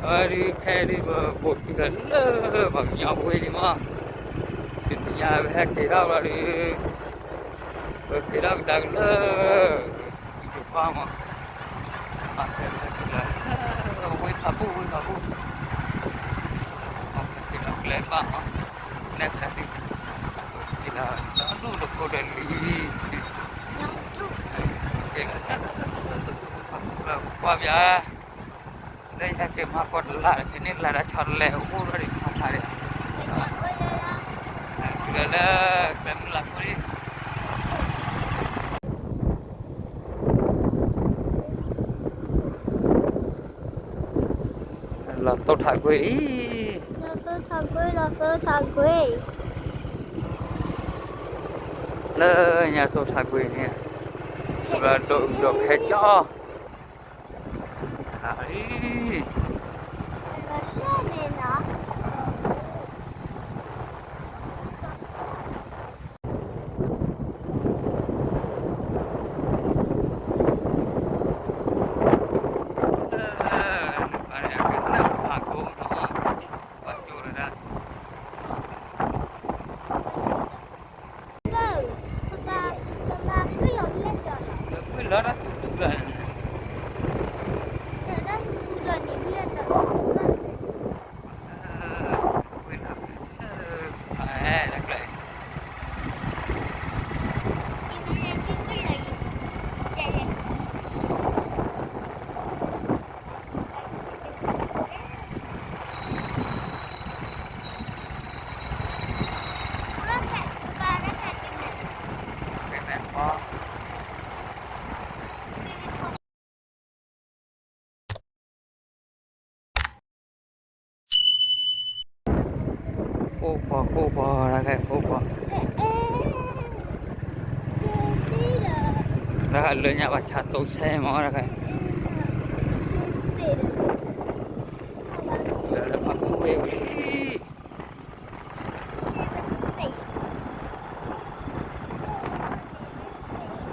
အဝဲဒုး ခဲဒုး ပဘိးတုၤလၢ ပှၤကညီဝ့ၢ်ဒံးမး, တနံၤညါပဟဲက့ၤထီၣ်ဘျီဒုး ပက့ၤထီၣ်ကဒါက့ၤလၢ ယိၤကီၢ်မး, ပက့ၤလၢ ဝ့ၢ်ဖးဘူၣ် ဝ့ၢ်ဖးဘူၣ်, ပက့ၤလီၤကျဲဘၣ်မး, နဲၣ်ဖဲဒုး က့ၤလီၤတၢ်ဒူၣ်တခိၣ်ဒီးလံ, က့ၤလီၤ ကွၢ်ပၠး လၢယဟဲက့ၤမၤကီၢ်တလၢ် ကန့ၢ်လၢတၢ်ဆီတလဲအိၣ်ထီၣ်ဒံးမၤခါဒံး, တုၤလၢ ကျဲမုၢ်လၢ်ခိၣ်ဒံး, လီၤသိၣ်ထးကွ့ၢ်လံ, လီၤသိၣ်ထးကွ့ၢ် လီၤသိၣ်ထးကွ့ၢ်, လၢညါသိၣ်ထးကွ့ၢ်န့ၣ်, ဘျီဒိးအုးဒိးခဲကၠီ လီၤလံ ဃိပီၤ ဃိပီၤ တၢ်ခဲဃိပီၤ, တၢ်ခဲလၢညါဘၣ်ဆါတိစဲမး တၢ်ခဲ, လၢလၢဖးပူၤဝဲဝံၤလံ. ထီၣ်အုးထီၣ်ဖးလၢာ်လံ. တ့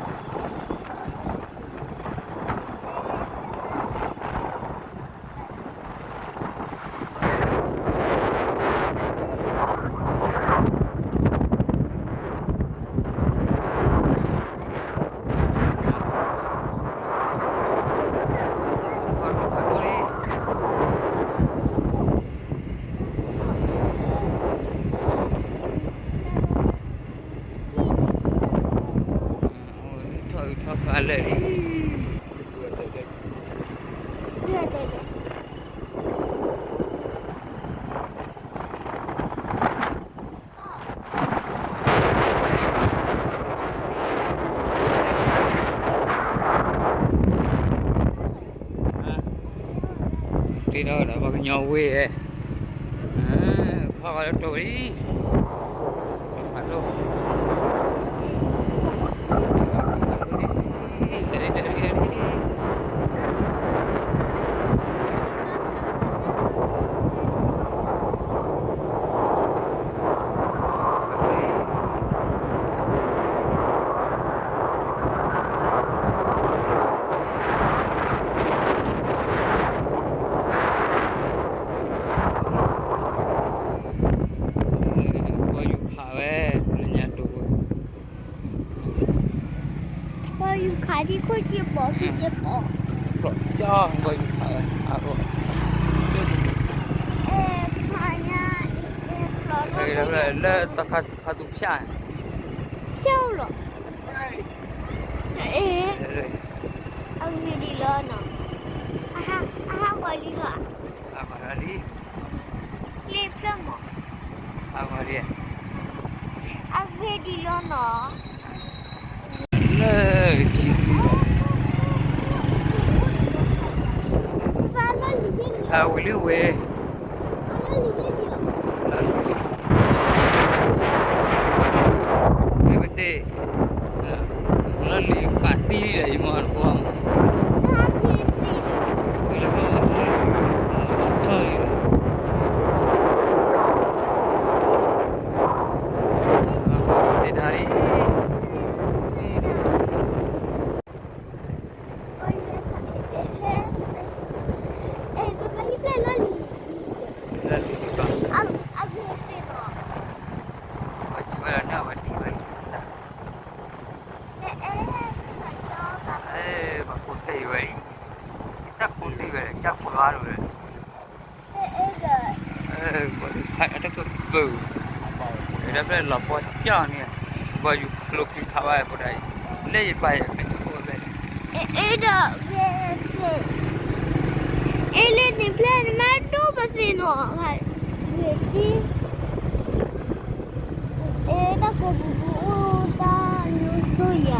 ထီၣ်ဒီးပှၤကညီဝ့ၢ်, ဖီၣ်ဃီလၢတိၤလံ, ဖးဒိၣ် ပှၤယူၤခးဝဲ လၢညါတိၤဝဲ, ပှၤယူၤခးဒ်ခိၣ်က့ပီၤ ခိၣ်က့ပီၤ, ဖျိးကၠီ ပှၤယူၤခးဝဲ, အ, ခးညါ, လၢတၢ်ခါသူၣ်ဖၠၣ်, ဖၠၣ်လီၤ, အ့, အဂ့ၢ်ဒ်လီၤနီၤ, အဟးဂီၤလံလီၤ, အဂီၤလံ လ့ဖျၢၣ်မး, အဂီၤလံ, အဂ့ၢ်ဒ်လီၤနီၤ, လၢ အဝံၤလံဝဲ, လၢပတ့ၢ်, လၢလံၤပာ်သံလံဒီး ယမီၢ်တဘီမး, ဝံၤလၢ စံးဒၣ်လံ. အ့ ပပၢ်ဟံၣ်ဖျၢၣ်လီၤလံ ပၢ်, ဝံၤဒီးဖျၢၣ်လီၤပှီၢ်ကၠီန့ၣ်, ဘီယူၤကျိချံခးဘၣ်ဖိဒၣ်အံၤ, လၢယပၢ်ယကျဲခိၣ်ဝဲဖဲ, အဲၣ်ဒိး, အဲၣ်လၢန့ၣ်ဖျၢၣ်န့ၣ်မ့ၢ်ဒိၣ်ပသ့ၣ်နီၤ, ဂ့ၤက့, အဲၣ်တၢ်ကိးပူၤပူၤအိၣ်တၢ်ညိၣ်စိယၤ,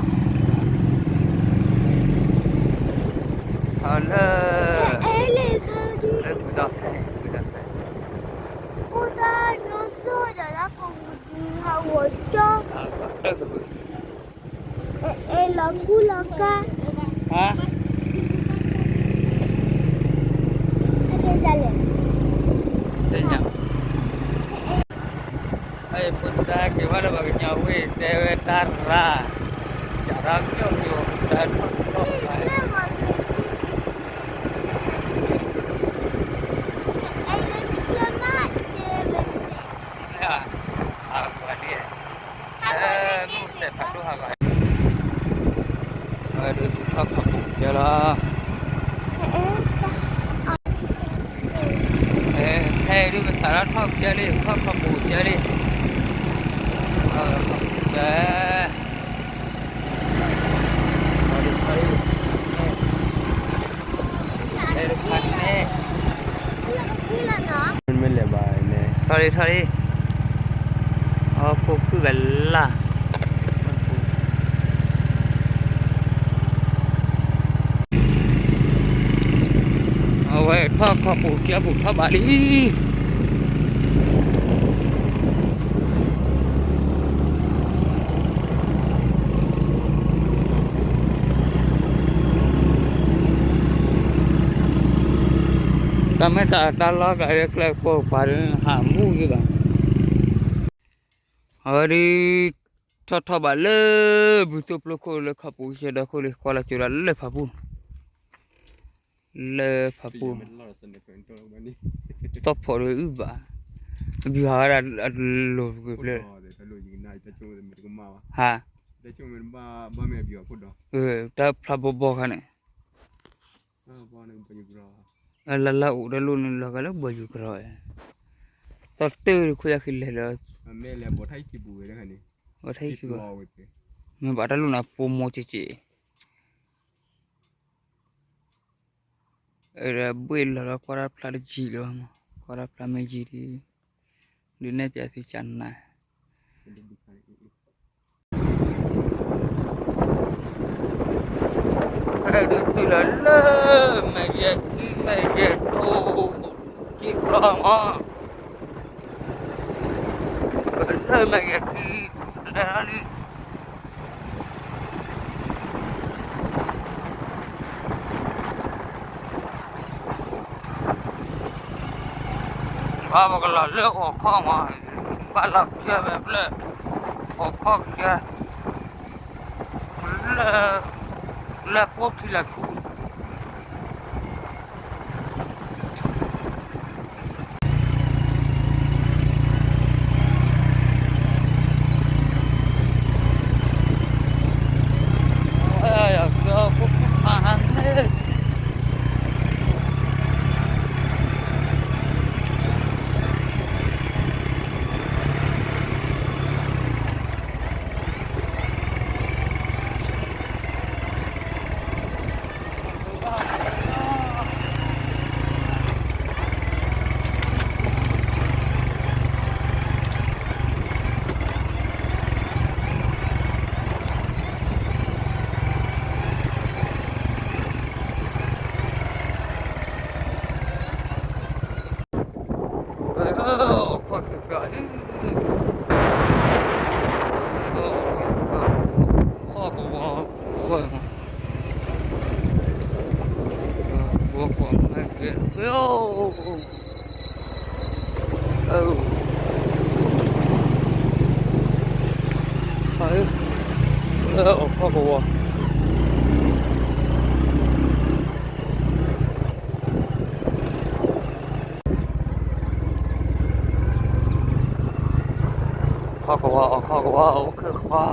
လၢ, အဲၣ်လၢ, လၢကူၣ်သီစဲ, ကူၣ်သီစဲ, အိၣ်တၢ်ညိၣ်စိယၤလၢကိးပူၤပူၤဟးဂီၤကၠီ, အဲၣ်လီၤကူလီၤကါ, သ့ၣ်ညါ, ဖိသၣ်က့ၤဘၣ်လၢပှၤကညီဝ့ၢ်တဲဝဲတၢ်ရၤ, ကးထီၣ်ကၠိၣ်ကၠိၣ် တၢ်ထီၣ်ထီၣ်ဘၣ်, အပှၤဒ်, မုၢ်စဲးဖးဒိၣ်ဟးဂီၤ, ဝဲဒုးထီၣ်ခီပူၤကၠီလီၤ, ခဲအံၤဒုးပစးထီၣ်ထီၣ်ကၠီလံ, ထီၣ်ခီပူၤကၠီလံ, ထီၣ်ခီပူၤကၠီ, ထီၣ်လံ, ထီၣ်လံ, ထီၣ်လံ, ထီၣ်လံ, အခိၣ်ခုၣ်ကလၢ်, အဝဲထီၣ်ခီပူၤကၠီပူၤထီၣ်ဘးလံ. တၢ်မ့ၢ်တၢ်တၢ်လီၢ်ကျါလၢကျဲကိးပၤဒ် ဟးမူယဘၣ်, အဝဲဒုး ထီၣ်ထီၣ်ဘးလၢ ဘုသိၣ်ပျိခိၣ်လၢခီပူၤကၠီဒီခိၣ်လံ ကွၢ်လီၤကၠိဒီးလၢဖးပူၤ, လၢဖးပူၤ, တီၢ်ဖီၣ်ဒီးအုၣ်ဘၣ်, ဘုဟးဝဲဒၣ်အလိၤဂ့ၤဖျၢၣ်, ဟး, တၢ်ဖျါဘီဘီခါန့ၣ်, လၢလၢအိၣ်တၢ်လိၣ်န့ၣ် လီၤဂာ်လၢဘီယူၤကရီ, သီတၢၢ်တခွဲးယၤခံလဲၤလၢ, ဘီထါခံပူၤ, မ့ၢ်ဘၣ်တၢ်လိၣ်န့ၣ် ပိာ်မိၢ်က့က့, ဘှ့ၣ်လီၤဒီးကွၢ်တၢ်ဖျါတယံာ်လၢၤဘၣ်မး, ကွၢ်တၢ်ဖျါမ့ၢ်ယံာ်ဒီး, ဒုးနဲၣ်ပၠးသုကနၣ် ဖဲဒုးတုၤလီၤလၢ မဲာ်ယဲၢ်ခံမဲာ်ယဲၢ်တိၢ်, ကံၣ်ဖျီမး, လၢမဲာ်ယဲၢ်ခံ, လဲၤလီၤလံ. ဘၣ်ပကလီၤလၢအိၣ်ခီၣ်မး, ဘၣ်လီၤကစၢၢ်ဖဲဖျၢၣ်, အိၣ်ခီၣ်ကစၢၢ်, လၢ, လၢပိၢ်ထံလီၤဆူ ခီၣ်ကဝီၤ, ခီၣ်ကဝီၤ, အိၣ်ခီၣ်ကဝီၤ. ခီၣ်ကဝီၤ, ခီၣ်ကဝီၤ, အိၣ်ခီၣ်ကဝီၤ.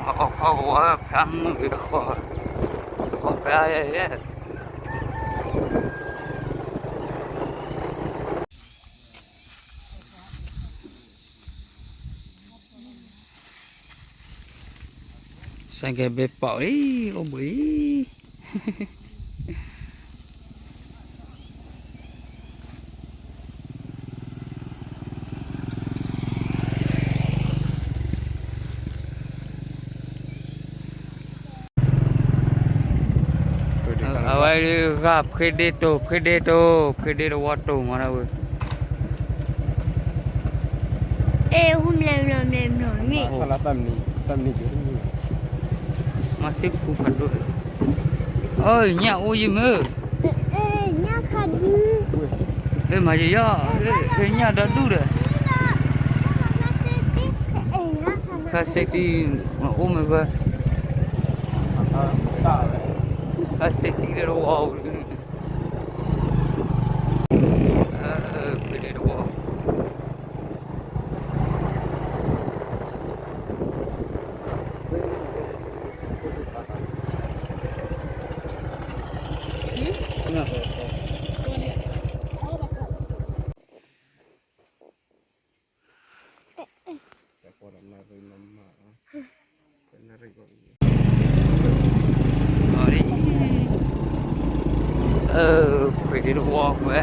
အီၣ်ခီကဝီၤဖဲမုၢ်ဂ့ၤတဃီ, တဃီဖဲယဲ, စဲကဲဘ့ပီၣ်အံၤ အိၣ်ဘှံးအံၤ အဝဲဒုးဂၤဖှ့ဒ့တိၢ် ဖှ့ဒ့တိၢ် ဖှ့ဒ့တဝီတိၢ်မးဒၣ်ဝဲ, အဲ ဟူမလဲၤမလဲၤမလဲၤမလဲၤမ့ၢ်, မၤသ့ၣ်ဖူဖးဒိၣ်, အိၣ်ညၣ်အိၣ်ယံၤမ့ၢ်, အဲ မၤယယီၢ်, အဲ ညၣ်ဒီဒူၣ်ဒီး, ခါစ့တံ မၤအိၣ်မ့ၢ်ဝဲ, ခါစ့တံလၢတဝီအူၤ, ဖှ့ဒ့တဝီ ဖှ့ဒ့တဝီဝဲ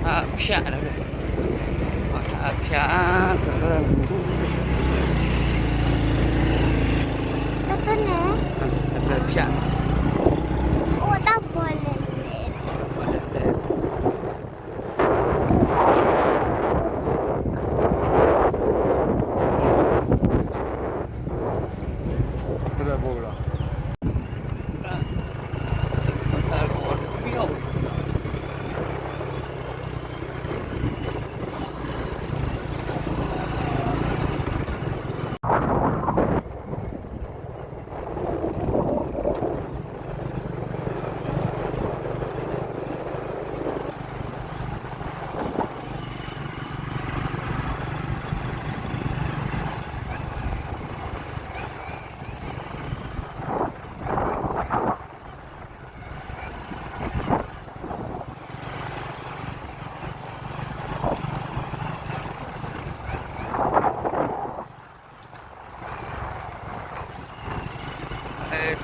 အဖၠၣ်လီၤ, အဖၠၣ်ကရၢၢ်မူ, တၢ်တန့ၣ်, ဖၠၣ်, အိၣ်တၢ်ပီလဲၣ်လဲၣ်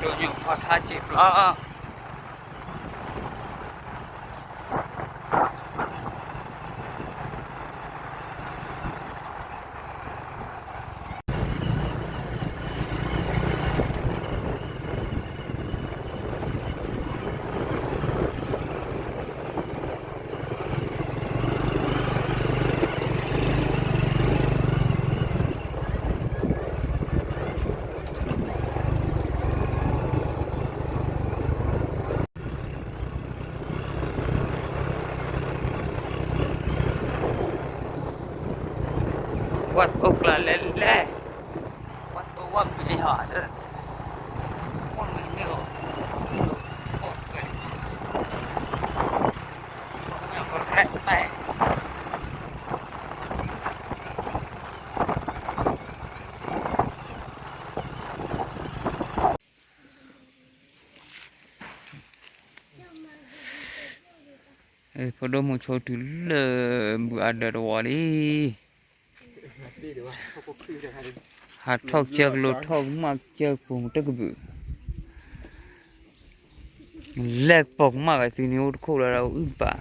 တိၢ်ညိၣ်ဖီထါစံာ်ပျီ ဝဲအိၣ်ကျါလဲၣ်လဲၣ်, ဝဲအိၣ်ဝဲမ့ၢ်ဟီဒီး, ဝဲမ့ၢ်မ့ၢ်အိၣ်, ဝဲမ့ၢ်အိၣ်, ဖိဒိၣ်မုၣ်ဆိတုၤလၢဘုအါဒၢးတဝီလံ, ဟးထီၣ်ကစၢၢ်ကလိထီၣ်ကမၣ်ကစၢၢ်ကပိာ်တကဘုး, လဲၤကပိာ်ကမၣ်ဝဲသုန့ၣ်အိၣ်တခိၣ်လီၤဒီးအုၣ်ပာ်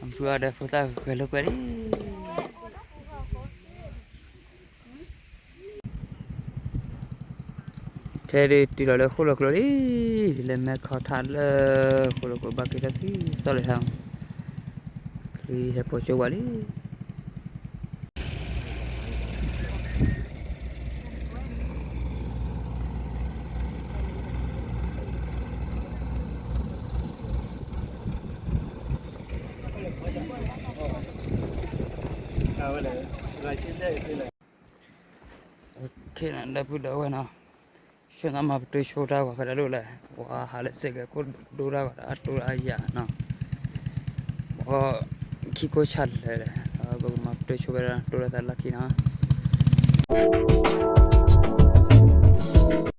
အဖုအါဒီးဖိသၣ်ဃဲၤလိာ်ကွဲလံ. ထဲဒုးတုၤလီၤလၢဃိၣ်လီၤကျိၤလံ, လဲၤမဲခီထးလၢဃိၣ်လီၤကျိၤ ဘၣ်က့ၤတၢ်သံသီလၢဟါ, ချံဟဲပိာ်ကၠိဝဲလံ. လၢပုၢ်ဒီဝဲၢ်နီၤ, ဆိသးမၤပတုာ်ဆိတၢ်ဂီၤဖဲဒၣ်ဒိၣ်လဲၣ်, ပှၤဟးလၢစဲးကဲခိၣ်ဒိတၢ်ဂီၤဒီးအတိၢ်အယၤနီၤ, ပှၤခံခိၣ်ဆးလဲၣ်, ပကမၤပတုာ်ဆိဖဲဒၣ်တိၢ်လၢသးလၢခံနီၤ.